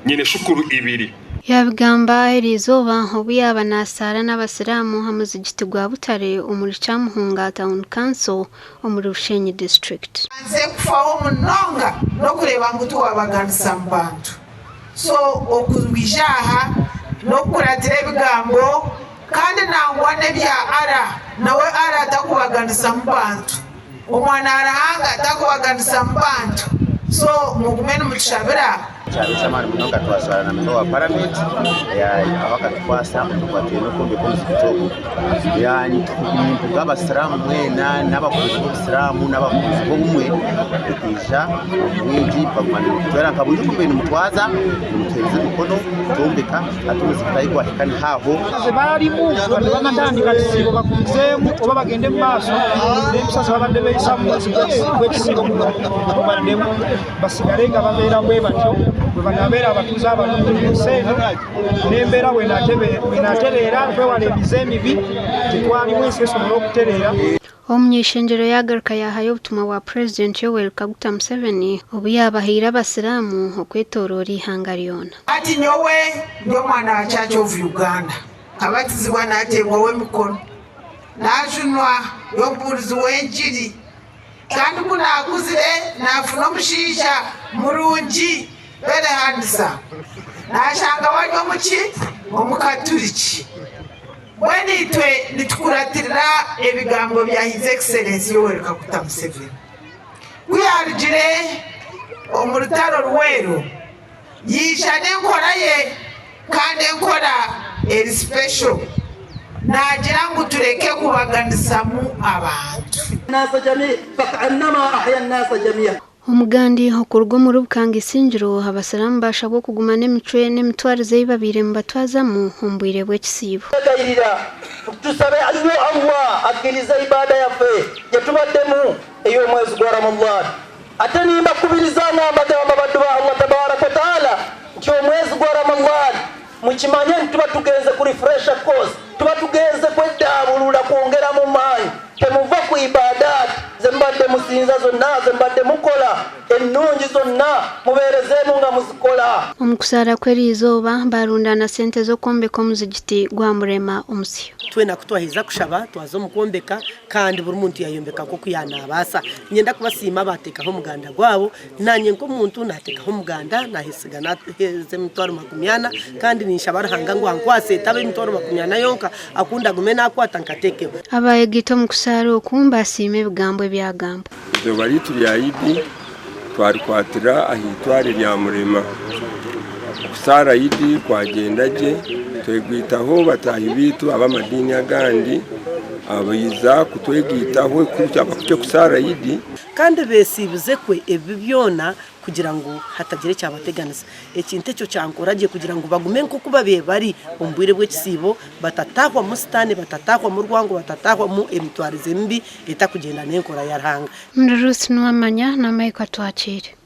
Nyine shukuru ibiri. Yaabigamba eriizooba obu yaaba naasaara n'abasiraamu aha muzigiti gwa Butare omuri Kyamuhunga Town Council omuri Bushenyi District. Nze kufaho munonga n'okureeba ngu tiwabaganisa mu bantu. So okwija aha n'okukuratira ebigambo kandi nangwa n'ebya Allah, nawe Allah takubaganisamu bantu. Omwana wa Ruhanga takubaganisamu bantu. So mugume nimutushabira. Kyaba eky'amaani munonga twashara na memba wa paramenti aho akatukwasa oku twine okwombeka omuzigiti ogu. Nimpuga abasiraamu mwena n'abakunzi b'obusiraamu n'abakunzi b'obumwe okwija omu bwingi baguma nimutuhwera nka burijo oku mubaire nimutwaza nimutuheereza emikono kutwombeka hati omuzigiti ahi gwahika niho aho. Barimu nibanatandika ekisiibo bagumizeemu oba bagyende omu maisho n'empisa ezi babadde beeyisamu omu mwezi gw'ekisiibo guno gubaddemu. Basigare nga babeera bwe batyo bwe banaabeera abatuuze abarungi omu nsi eno, n'embeera bw'enaatereera kwewala emize emibi, titwarimu ensi esobole okutereera. Omuny'eishengyero yaagaruka yaahayo obutumwa bwa Purezidenti Yoweri Kaguta Museveni obu yaabahaire Abasiraamu okwetooroora eihanga ryona. Hati nyowe ndi omwana wa Church of Uganda, nkabatizibwa nateebwaho emikono, najunwa, ndi omubuurizi w'engiri. Kandi ku naakuzire naafuna omushaija murungi, very handsome, naashanga we ari omuki? Omukaturiki. Mbwenu itwe nitukuratirira ebigambo bya His Excellency Yoweri Kaguta Museveni. Ku yaarugire omu rutaro Luweero, yaija n'enkora ye kandi enkora eri special. Naagira ngu tureke kubaganisamu abantu. Omugandi okuruga omuri Bukanga Isingiro, Abasiraamu baashabwa okuguma n'emicwe n'emitwarize ei babaire nibatwazamu omu bwire bw'ekisiibo. Twegayirira tusabe nyo Allah akkirize ibaada yaffe gyetubaddemu ey'omwezi gwa Ramadhan. Ate nimbakubiriza nga mbagamba baddu ba Allah tabaraka wataala nti omwezi gwa Ramadhan mukimanye nti tuba tugenze ku refresher course, tuba tugenze kweddaabulula kwongeramu maanyi, temuva ku ibaadaat zemubadde musinza zonna zemubadde mukola ennungi zonna mubeerezeemu nga muzikola. Omu kusaara kw'eriizooba baarundaana sente z'okwombeka omuzigiti gwa Murema Omusyo. Twena ku twaheza kushaba twaza omu kwombeka kandi buri muntu yayombeka nk'oku yaanabaasa. Niinyenda kubasiima abaateekaho omuganda gwabo. Naanye nk'omuntu naateekaho omuganda, naahesiga naaheereza emitwaro 40 kandi ninshaba Ruhanga ngu ankwatse etaba emitwaro 40 yonka, akundi agume naakwata nkateekeho. Abaayegita omu kusaara oku baasiima ebigambo ebyagambwa. Eizooba ryaitu rya Idi twarikwatira aha itware rya Murema. Okusaara Idi kwagyenda gye, twegwitaho bataahi baitu ab'amadiini agandi abaija kutwegaitaho kutyo kusaara Idi. Kandi beesiibize kwe ebibi byona kugira ngu hatagira ekyabateganisa. Ekintu ekyo kyankora gye kugira ngu bagume nk'oku babaire bari omu bwire bw'ekisiibo, batataahwamu Sitaane, batataahwamu rwango, batataahwamu emitwarize mibi etakugyenda n'enkora ya Ruhanga. Ndi Ruth Nuwamanya, n'amaiko atwakiire.